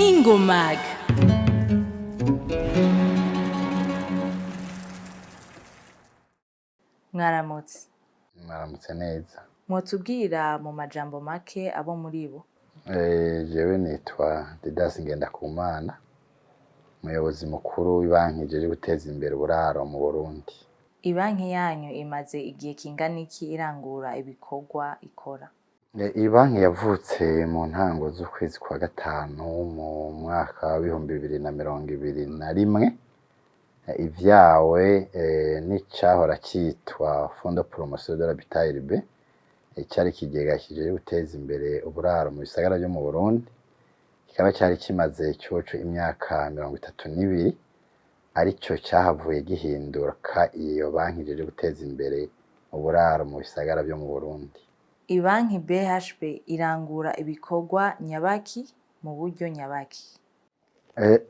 Ingomag. Mwaramutse. Mwaramutse neza. Mwotubwira mu majambo make abo muri bo? Jewe nitwa Didas Ngendakumana, umuyobozi mukuru w'ibanki ijejwe guteza imbere uburaro mu Burundi. Ibanki yanyu imaze igihe kingana iki irangura ibikorwa ikora? Iyi banki yavutse mu ntango z'ukwezi kwa gatanu mu mwaka w'2021, ivyawe n'icahora citwa Fonds de Promotion de l'Habitat Urbain, cari ikigega kijejwe guteza imbere uburaro mu bisagara vyo mu Burundi, kikaba cari kimaze coco imyaka 32, arico cahavuye gihinduka iyo banki ijejwe guteza imbere uburaro mu bisagara vyo mu Burundi. Ibanki BHB irangura ibikorwa nyabaki mu buryo nyabaki?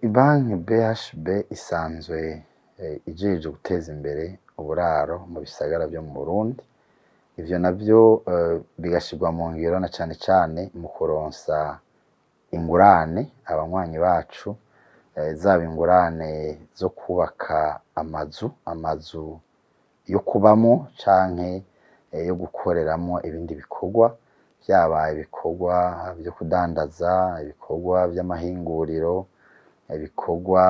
Ibanki BHB isanzwe ijejwe guteza imbere uburaro mu bisagara vyo mu Burundi, ivyo navyo bigashirwa mu ngiro na cane cane mu kuronsa ingurane abanywanyi bacu, zaba ingurane zo kubaka amazu yo kubamwo canke yo gukoreramwo ibindi bikorwa, vyaba ibikorwa vyo kudandaza, ibikorwa vy'amahinguriro, ibikorwa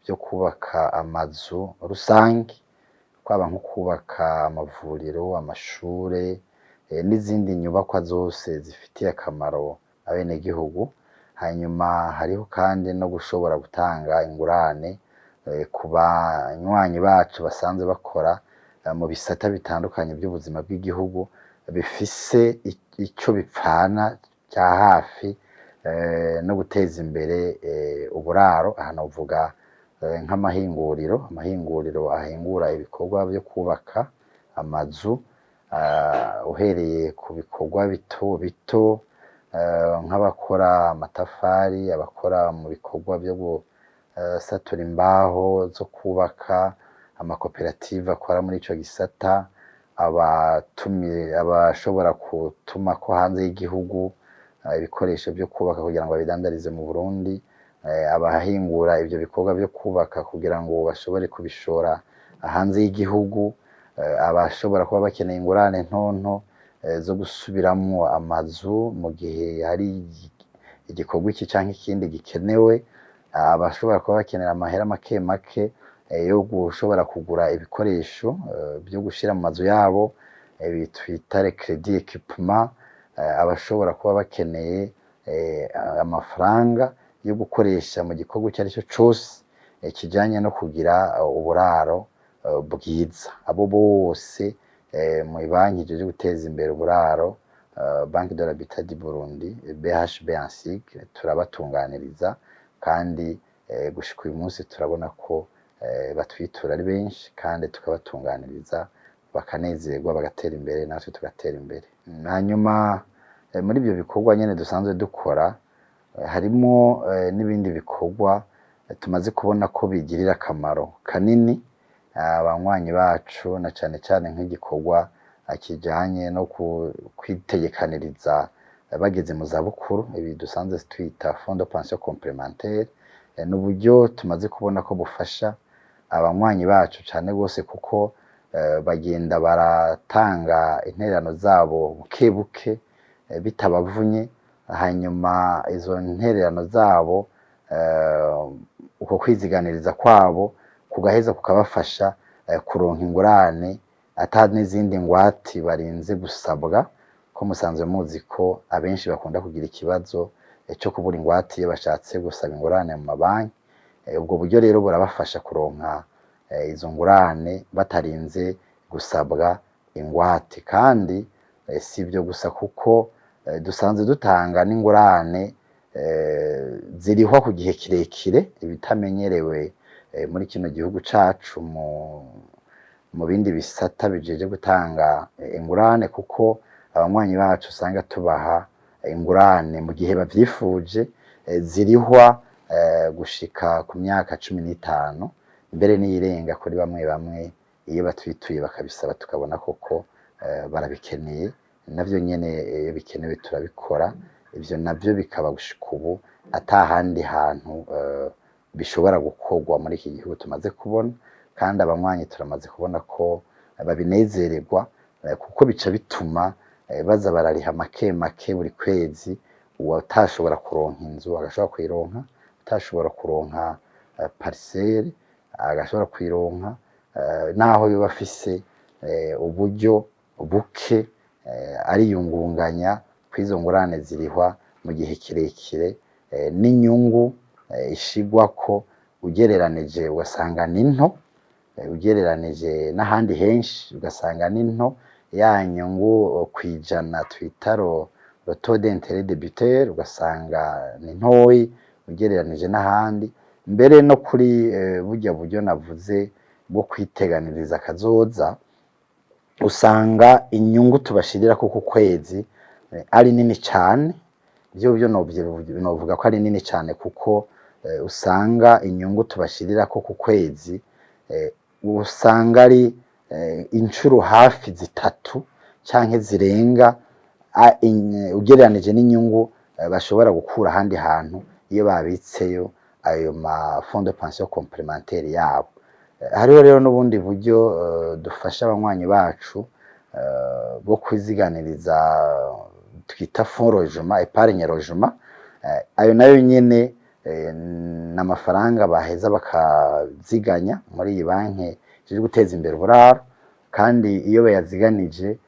vyo kubaka amazu rusangi, kwaba nko kubaka amavuriro, amashure n'izindi nyubakwa zose zifitiye akamaro abenegihugu. Hanyuma hariho kandi no gushobora gutanga ingurane ku banywanyi bacu basanzwe bakora mu bisata bitandukanye vy'ubuzima bw'igihugu bifise ico bipfana vya hafi no guteza imbere uburaro. Aha novuga nk'amahinguriro, amahinguriro ahingura ibikorwa vyo kubaka amazu, uhereye ku bikorwa bito bito nk'abakora amatafari, abakora mu bikorwa vyo gusatura imbaho zo kubaka, amakoperative akora muri ico gisata, abashobora gutumako hanze y'igihugu ibikoresho vyo kubaka kugira ngo babidandarize mu Burundi, abahingura ivyo bikorwa vyo kubaka kugira ngo bashobore kubishora hanze y'igihugu, abashobora kuba bakeneye ingurane ntonto zo gusubiramwo amazu mu gihe hari igikorwa iki canke ikindi gikenewe, abashobora kuba bakenera amahera make make yo gushobora kugura ibikoresho vyo gushira mu mazu yabo, ibi twita les crédits équipement, abashobora kuba bakeneye amafaranga yo gukoresha mu gikorwa ico arico cose kijanye no kugira uburaro bwiza. Abo bose mw'ibanki ijejwe guteza imbere uburaro, Banque de l'Habitat du Burundi, BHB en sigle, turabatunganiriza kandi gushika uyu munsi turabona ko batwitura ari benshi kandi tukabatunganiriza bakanezerwa, bagatera imbere, natwe tugatera imbere. Hanyuma muri ivyo bikorwa nyene dusanzwe dukora harimwo n'ibindi bikorwa tumaze kubona ko bigirira akamaro kanini abanywanyi bacu, na cane cane nk'igikorwa kijanye no kwitegekaniriza bageze mu zabukuru, ibi dusanzwe twita fonds de pension complémentaire. Ni uburyo tumaze kubona ko bufasha abanywanyi bacu cane gose, kuko bagenda baratanga intererano zabo buke buke bitabavunye, hanyuma izo ntererano zabo, uko kwiziganiriza kwabo kugaheza kukabafasha kuronka ingurane ata n'izindi ngwate barinze gusabwa, ko musanzwe muzi ko abenshi bakunda kugira ikibazo co kubura ingwate iyo bashatse gusaba ingurane mu mabanki. Ubwo buryo rero burabafasha kuronka izo ngurane batarinze gusabwa ingwate. Kandi si ivyo gusa, kuko dusanzwe dutanga n'ingurane zirihwa ku gihe kirekire, ibitamenyerewe muri kino gihugu cacu mu bindi bisata bijeje gutanga ingurane, kuko abanywanyi bacu usanga tubaha ingurane mu gihe bavyifuje zirihwa gushika ku myaka 15, mbere n'iyirenga kuri bamwe bamwe iyo batwituye bakabisaba, tukabona koko barabikeneye. Navyo nyene iyo bikenewe turabikora. Ivyo navyo bikaba gushika ubu ata handi hantu bishobora gukorwa muri iki gihugu tumaze kubona. Kandi abanywanyi turamaze kubona ko babinezererwa, kuko bica bituma baza barariha make make buri kwezi. Uwatashobora kuronka inzu agashobora kuyironka, utashobora kuronka parcelle agashobora kuyironka, naho yoba afise uburyo buke, ariyungunganya kw'izo ngurane zirihwa mu gihe kirekire, n'inyungu ishigwako ugereranije ugasanga ni nto, ugereranije n'ahandi henshi ugasanga ni nto. Ya nyungu kw'ijana twita le taux d'intérêt débiteur ugasanga ni ntoyi ugereranije n'ahandi. Mbere no kuri burya buryo navuze bwo kwiteganiriza akazoza, usanga inyungu tubashirirako ku kwezi ari nini cane. Ivyo novuga ko ari nini cane, kuko usanga inyungu tubashirirako ku kwezi usanga ari incuro hafi 3 canke zirenga ugereranije n'inyungu bashobora gukura ahandi hantu iyo babitseyo ayo ma fonds de pension complémentaire yabo. Hariho rero n'ubundi buryo dufasha abanywanyi bacu bwo kwiziganiriza twita fonds logement, épargne logement. Ayo nayo nyene n'amafaranga baheza bakaziganya muri iyi banki ijejwe guteza imbere uburaro. Kandi iyo bayaziganije,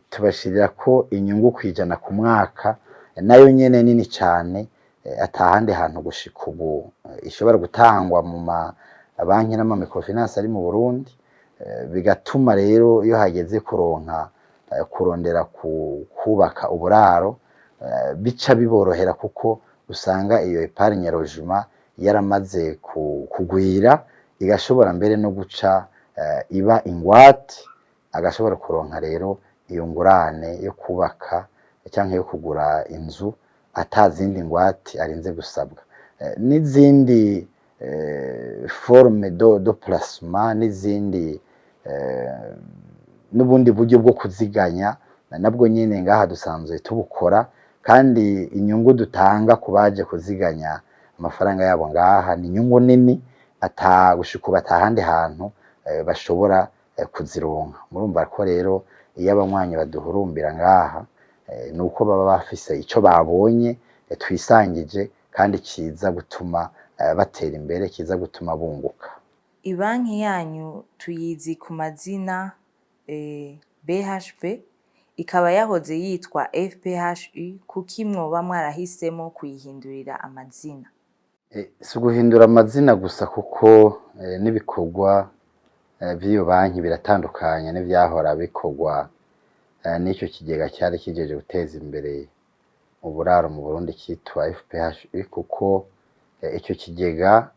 tubashirirako inyungu kw'ijana ku mwaka, nayo nyene nini cane, atahandi hantu gushika ubu ishobora gutangwa mu mabanki n'ama microfinance ari mu Burundi. Bigatuma rero iyo hageze kuronka kurondera kubaka uburaro, bica biborohera, kuko usanga iyo épargne logement yaramaze kugwira, igashobora mbere no guca iba ingwate, agashobora kuronka rero iyo ngurane yo kubaka canke yo kugura inzu ata zindi ngwate arinze gusabwa. N'izindi forme de placement, n'izindi n'ubundi buryo bwo kuziganya nabwo nyene ngaha dusanzwe tubukora. Kandi inyungu dutanga ku baje kuziganya amafaranga yabo ngaha ni inyungu nini, ata gushika ubu atahandi hantu bashobora kuzironka. Murumva ko rero iyo abanywanyi baduhurumbira ngaha, nuko baba bafise ico babonye twisangije kandi kiza gutuma batera imbere, kiza gutuma bunguka. Ibanki yanyu tuyizi ku mazina BHB, ikaba yahoze yitwa FPHU. Kuki mwoba mwarahisemo kuyihindurira amazina? Si uguhindura amazina gusa, kuko n'ibikorwa vy'iyo banki biratandukanye n'ivyahora bikorwa n'ico kigega cyari kijeje guteza imbere uburaro mu Burundi citwa FPHU, kuko ico kigega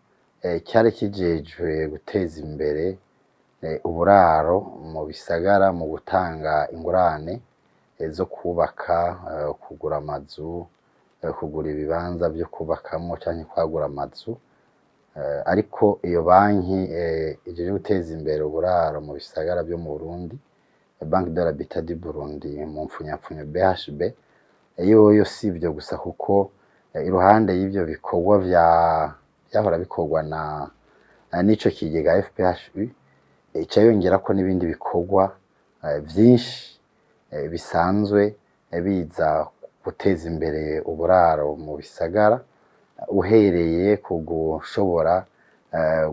cyari kijejwe guteza imbere uburaro mu bisagara mu gutanga ingurane zo kubaka, kugura amazu, kugura ibibanza vyo kubakamwo canke kwagura amazu. Ariko iyo banki ijejwe guteza imbere uburaro mu bisagara vyo mu Burundi, Banque de l'Habitat du Burundi mu mpfunyapfunyo BHB, yoyo si ivyo gusa, kuko iruhande y'ivyo bikorwa vyahora bikorwa na n'ico kigega FPHU, ica yongerako n'ibindi bikorwa vyinshi bisanzwe biza guteza imbere uburaro mu bisagara, uhereye ku gushobora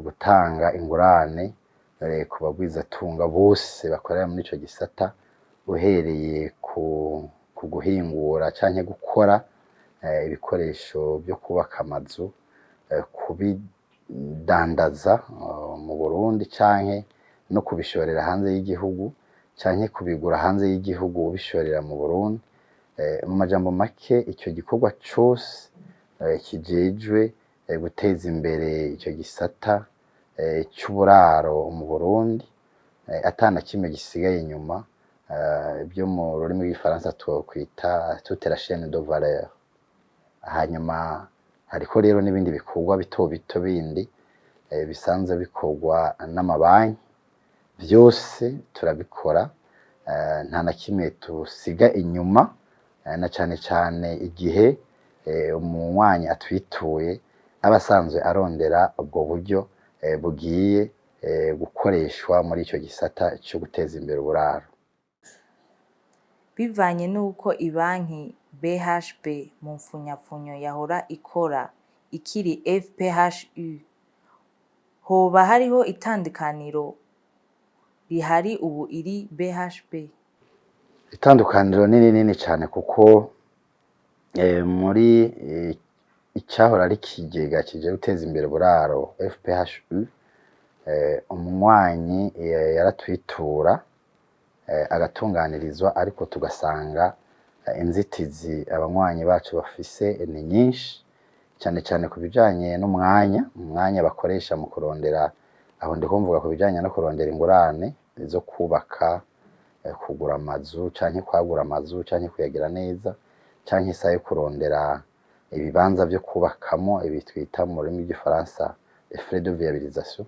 gutanga ingurane ku bagwizatunga bose bakorera muri ico gisata, uhereye ku guhingura canke gukora ibikoresho vyo kubaka amazu, kubidandaza mu Burundi canke no kubishorera hanze y'igihugu, canke kubigura hanze y'igihugu ubishorera mu Burundi. Mu majambo make, ico gikorwa cose kijejwe guteza imbere ico gisata c'uburaro mu Burundi, ata na kimwe gisigaye inyuma, ivyo mu rurimi rw'igifaransa twokwita toute la chaîne de valeur. Hanyuma hariko rero n'ibindi bikorwa bito bito bindi bisanzwe bikorwa n'amabanki, vyose turabikora. Nta na kimwe tusiga inyuma, na cane cane igihe umunywanyi atwituye aba asanzwe arondera ubwo buryo bugiye gukoreshwa muri ico gisata co guteza imbere uburaro. Bivanye n'uko ibanki BHB mu mfunyapfunyo yahora ikora ikiri FPHU, hoba hariho itandukaniro rihari ubu iri BHB? Itandukaniro ni rinini cane, kuko muri icahora ari ikigega kije guteza imbere uburaro FPHU, umunywanyi yaratwitura agatunganirizwa, ariko tugasanga inzitizi abanywanyi bacu bafise ni nyinshi cane cane ku bijanye n'umwanya, umwanya bakoresha mu kurondera. Aho ndiko mvuga ku bijanye no kurondera ingurane zo kubaka, kugura amazu canke kwagura amazu canke kuyagira neza, canke isaha yo kurondera ibibanza vyo kubakamo, ibi twita mu rurimi rw'igifaransa les frais de viabilisation.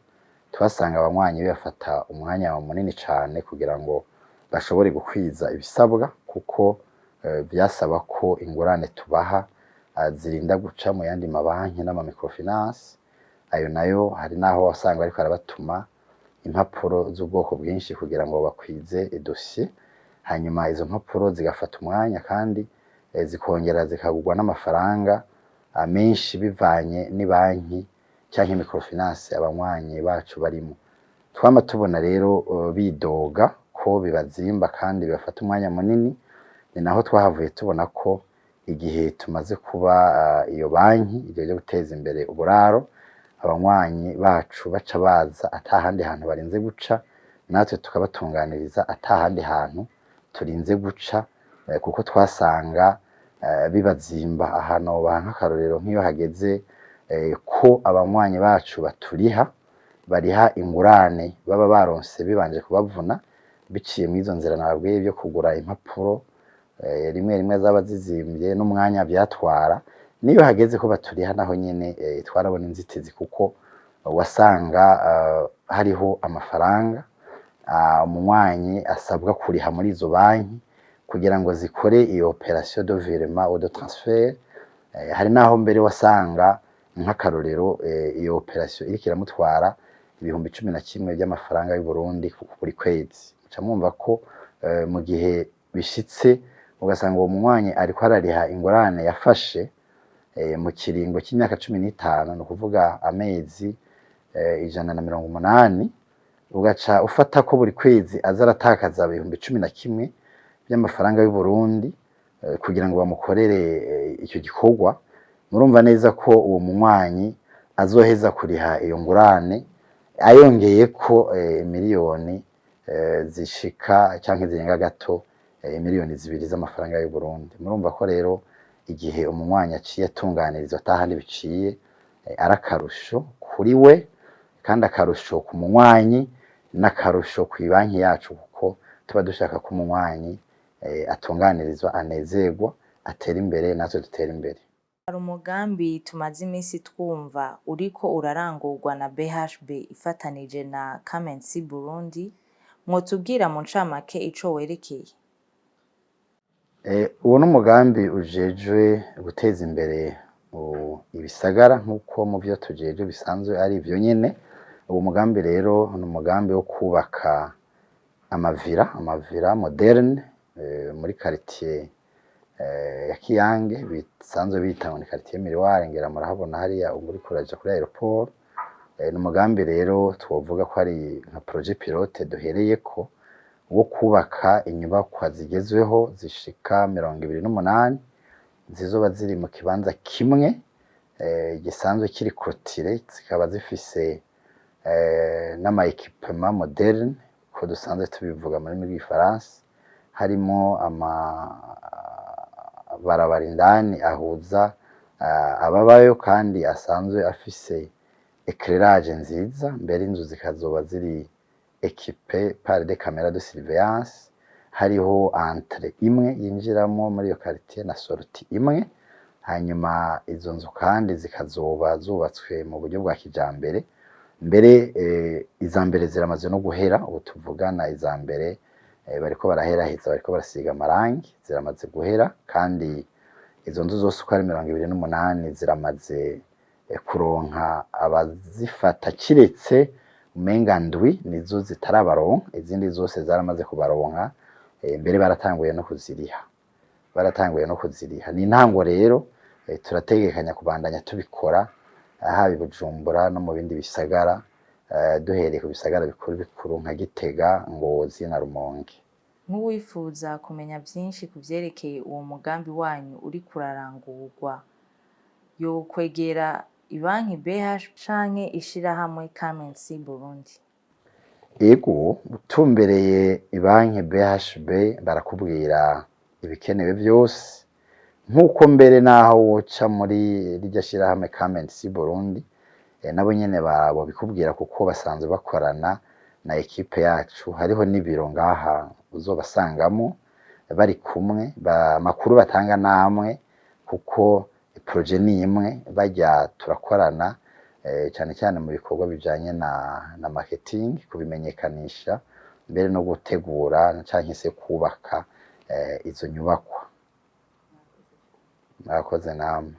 Tuhasanga abanywanyi bibafata umwanya munini cane kugira ngo bashobore gukwiza ibisabwa, kuko vyasaba ko ingurane tubaha zirinda guca mu yandi mabanki n'ama microfinance. Ayo nayo hari naho wasanga bariko arabatuma impapuro z'ubwoko bwinshi kugira ngo bakwize idosiye, hanyuma izo mpapuro zigafata umwanya kandi zikongera zikagurwa n'amafaranga menshi bivanye n'ibanki canke microfinance abanywanyi bacu barimo. Twama tubona rero bidoga ko bibazimba kandi bibafata umwanya munini. Ni naho twahavuye tubona ko igihe tumaze kuba iyo banki ijejwe guteza imbere uburaro, abanywanyi bacu baca baza atahandi hantu barinze guca, natwe tukabatunganiriza atahandi hantu turinze guca, kuko twasanga bibazimba. Aha nobaha nk'akarorero, nk'iyo hageze ko abanywanyi bacu baturiha, bariha ingurane baba baronse bibanje kubavuna biciye mw'izo nzira nababwiye byo kugura impapuro, rimwe rimwe zaba zizimvye n'umwanya vyatwara. Niyo hageze ko baturiha naho nyene twarabona inzitizi, kuko wasanga hariho amafaranga umunywanyi asabwa kuriha muri izo banki kugira ngo zikore iyo opération de virement ou de transfert. Hari naho mbere wasanga nk'akarorero iyo opération iriko iramutwara 11,000 vy'amafaranga y'u Burundi buri kwezi. Muca mwumva ko mu gihe bishitse ugasanga uwo munywanyi ariko arariha ingurane yafashe mu kiringo c'imyaka 15, ni ukuvuga amezi 180, ugaca ufata ko buri kwezi aza aratakaza 11,000 vy'amafaranga y'u Burundi kugira ngo bamukorere ico gikorwa, murumva neza ko uwo munywanyi azoheza kuriha iyo ngurane ayongeyeko miliyoni zishika canke zirenga gato 2 miliyoni z'amafaranga y'u Burundi. Murumva ko rero igihe umunywanyi aciye atunganirizwa atahandi biciye, ari akarusho kuri we, kandi akarusho ku munywanyi n'akarusho kw'ibanki yacu, kuko tuba dushaka ko umunywanyi atunganirizwa, anezerwa, atera imbere, natwe dutera imbere. Hari umugambi tumaze imisi twumva uriko urarangurwa na BHB ifatanije na Come and See Burundi, mwotubwira mu ncamake ico werekeye? Uwo n'umugambi ujejwe guteza imbere ibisagara, nk'uko mu vyo tujejwe bisanzwe ari ivyo nyene. Uwo mugambi rero ni umugambi wo kubaka ama villas modernes muri quartier ya Kiyange, bisanzwe bita ngo ni quartier Miroir. Ngira murahabona hariya uba uriko uraja kuri aéroport. Ni umugambi rero twovuga ko ari nka projet pilote duhereyeko wo kubaka inyubakwa zigezweho zishika 28, zizoba ziri mu kibanza kimwe gisanzwe kiri clôturé, zikaba zifise n'ama équipements modernes, ko dusanzwe tubivuga mu rurimi rw'igifaransa, harimo amabarabara indani ahuza ababayo kandi asanzwe afise éclairage nziza, mbere inzu zikazoba ziri équipées par des caméras de surveillance, hariho entrée imwe yinjiramo muri iyo quartier na sortie imwe. Hanyuma izo nzu kandi zikazoba zubatswe mu buryo bwa kijambere. Mbere iza mbere ziramaze no guhera, ubu tuvugana iza mbere. Bariko baraheraheza, bariko barasiga amarangi, ziramaze guhera. Kandi izo nzu zose uko ari 28 ziramaze kuronka abazifata, kiretse umenga ndwi nizo zitarabaronka. Izindi zose zaramaze kubaronka, mbere baratanguye no kuziriha, baratanguye no kuziriha. Ni intango rero, turategekanya kubandanya tubikora, haba i Bujumbura no mu bindi bisagara, duhereye ku bisagara bikuru bikuru nka Gitega, Ngozi na Rumonge. Nk'uwifuza kumenya vyinshi ku vyerekeye uwo mugambi wanyu uriko urarangurwa, yokwegera ibanki BH canke ishirahamwe Come and See Burundi? Ego, utumbereye ibanki BHB barakubwira ibikenewe vyose, nk'uko mbere naho woca muri rirya shirahamwe Come and See Burundi, nabo nyene bobikubwira kuko basanzwe bakorana na équipe yacu. Hariho n'ibiro ngaha uzobasangamo bari kumwe. Amakuru batanga namwe kuko projet ni imwe. Barya turakorana cane cane mu bikorwa bijanye na marketing, kubimenyekanisha, mbere no gutegura canke se kubaka izo nyubakwa. Murakoze namwe.